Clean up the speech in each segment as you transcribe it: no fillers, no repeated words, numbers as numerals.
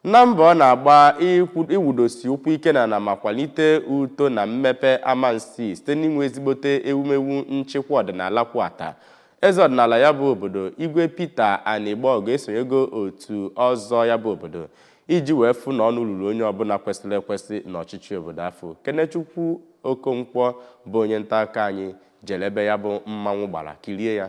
Na mbọ ọ na-agba iwudosi ụkwụ ike n'ala ma kwalite uto na mmepe Amansea site n'inwe ezigbote ewumewu nchịkwa ọdịnala kwụ ata, eze ọdịnala ya bụ obodo, Igwe Peter Anigbogu, esonyego otu ọzọ ya bụ obodo iji wee fụ na ọnụ ruru onye ọbụla kwesịrị ekwesị n'ọchịchị obodo afọ. Kenechukwu Okonkwo bụ onye nta akụkọ anyị jere ebe ya bụ mmanwụ gbara kirie ya.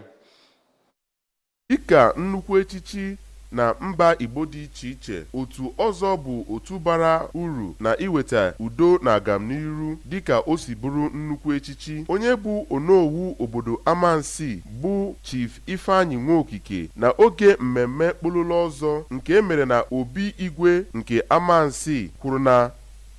Dịka nnukwu echichi na mba Igbo dị iche iche, otu ọzọ bụ otu bara uru na iweta udo na agamniru dịka o si bụrụ nnukwu echichi. Onye bụ Onowu obodo Amansea bụ Chief Ifeanyi Nwokike, na oge mmemme kpololo ọzọ nke e mere na obi igwe nke Amansea, kwuru na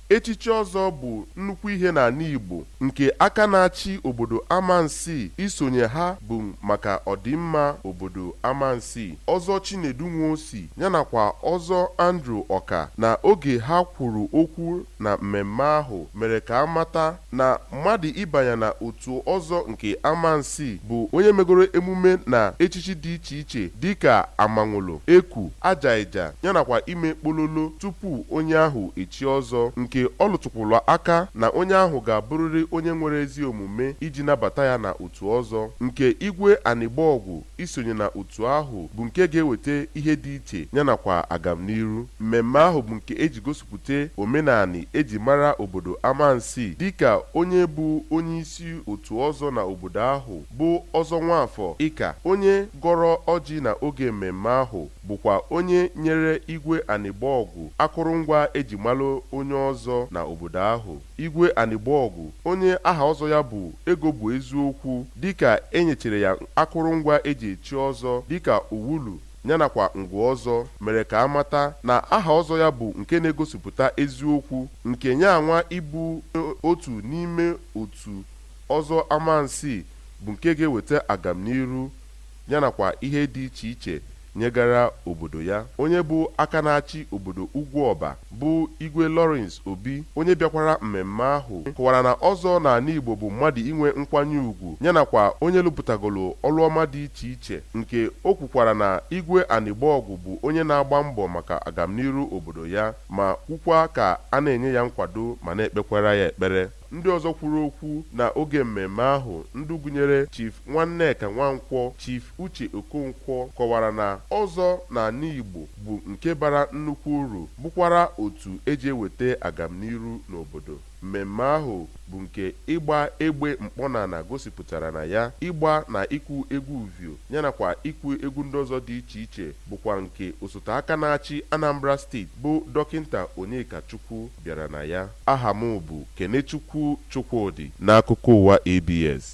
echichi ọzọ bụ nnukwu ihe n'ala Igbo, nke aka na-achị obodo Amansea isonye ha bụ maka ọdịmma obodo Amansea. Ọzọ Chinedu Nwosi yanakwa Ọzọ Andrew Ọka, na oge ha kwuru okwu na mmemme ahụ, mere ka amata na mmadụ ịbanye na otu ọzọ nke Amansea bụ onye megoro emume na echichi dị iche iche dịka Amanwolo, Eku, Ajaija yanakwa ime kpololo tupu onye ahụ echi ọzọ, nke ọ lụtụkwụlụ aka na onye ahụ ga-abụrịrị onye nwere ezi omume iji nabata ya na otu ọzọ. Nke Igwe Anigbogu isonye na otu ahụ bụ nke ga-eweta ihe dị iche yanakwa agamniru. Mmemme ahụ bụ nke eji gosipụta omenani eji mara obodo Amansea, dịka onye bụ onye isi otu ọzọ na obodo ahụ bụ Ọzọ Nwafọ Ịka, onye gọrọ ọjị na oge mmemme ahụ, bụkwa onye nyere Igwe Anigbogu akụrụngwa eji malụ onye ọzọ na obodo ahụ. Igwe Anigbogu, onye aha ọzọ ya bụ Ego bụ Eziokwu, dịka e nyechere ya akụrụngwa eji echi ọzọ dịka owulu yanakwa ngụ ọzọ, mere ka amata na aha ọzọ ya bụ nke na-egosipụta eziokwu, nke ya nwa ịbụ otu n'ime otu ọzọ Amansea bụ nke ga-eweta agamniru yanakwa ihe dị iche iche nyegara obodo ya. Onye bụ aka na-achị obodo Ugwuọba bụ Igwe Lawrence Obi, onye bịakwara mmemme ahụ, kọwara na ọzọ n'ala Igbo bụ mmadụ inwe nkwanye ùgwù yanakwa onye lụpụtagolo ọrụ ọma dị iche iche, nke o kwukwara na Igwe Anigbogu bụ onye na-agba mbọ maka agamniru obodo ya, ma kwukwa ka a na-enye ya nkwado ma na-ekpekwara ya ekpere. Ndị ọzọ kwuru okwu na oge mmemme ahụ, ndị gụnyere Chief Nwanneka Nwankwọ, Chief Uche Okonkwo, kọwara na ọzọ n'ala Igbo bụ nke bara nnukwu uru, bụkwara otu eji eweta agamniru n'obodo. Mmemme ahụ bụ nke ịgba egbe mkpọnala gosipụtara na ya, ịgba na ịkụ egwu uvio yanakwa ịkụ egwu ndị ọzọ dị iche iche, bụkwa nke osote aka na-achị Anambra Steeti bụ Dọkịnta Onyeka Chukwu bịara na ya. Aha m bụ Kenechukwu Chukwudị n'akụkọ ụwa ABS.